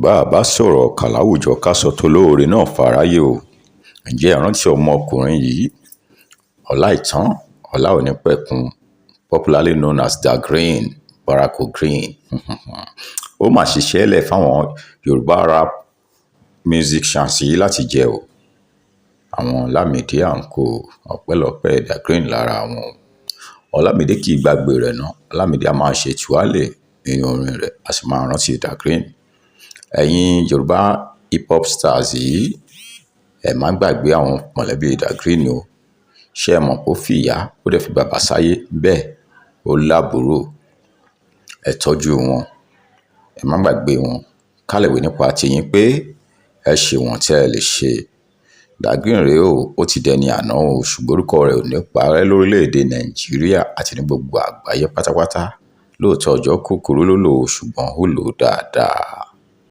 Bá a bá sọ̀rọ̀ ìkà láwùjọ, ká sọ tolóore náà fáráyé o. Ǹjẹ́ ẹ rántí ọmọkùnrin yìí, Ọláìtàn Ọláonípẹ̀kun, popularly known as Da Green, Barako Green? Ó mà ṣiṣẹ́ lẹ̀ fáwọn Yorùbá rap music chance yìí láti jẹ o. Àwọn Olamide and co, ọpẹ́lọpẹ́ Da Green lára wọn. Olamide kì í gbàgbé rẹ̀ ná. Olamide a máa ṣe tuale nínú orin rẹ̀, a sì máa rántí Da Green. Ẹ̀yin Yorùbá hip hop stars yìí, ẹ má gbàgbé àwọn mọ̀lẹ́bí Da Green o. Ṣé ẹ mọ̀ pé ó fi ìyá, ó dẹ̀ fi bàbá sáyé? Bẹ́ẹ̀ ó lábúrò. Ẹ tọ́jú wọn, ẹ má gbàgbé wọn. Ká lè wí nípa tiyín pé ẹ ṣe wọ́n tẹ́ ẹ lè ṣe. Da Green rèé o, ó ti dẹni àná o, ṣùgbọ́n orúkọ rẹ̀ ò ní parẹ́ lórílẹ̀-èdè Nàìjíríà àti ní gbogbo àgbáyé pátápátá. Lóòótọ́, ọjọ́ kúkurú ló lò ó, ṣùgbọ́n ó lò ó dáadáa.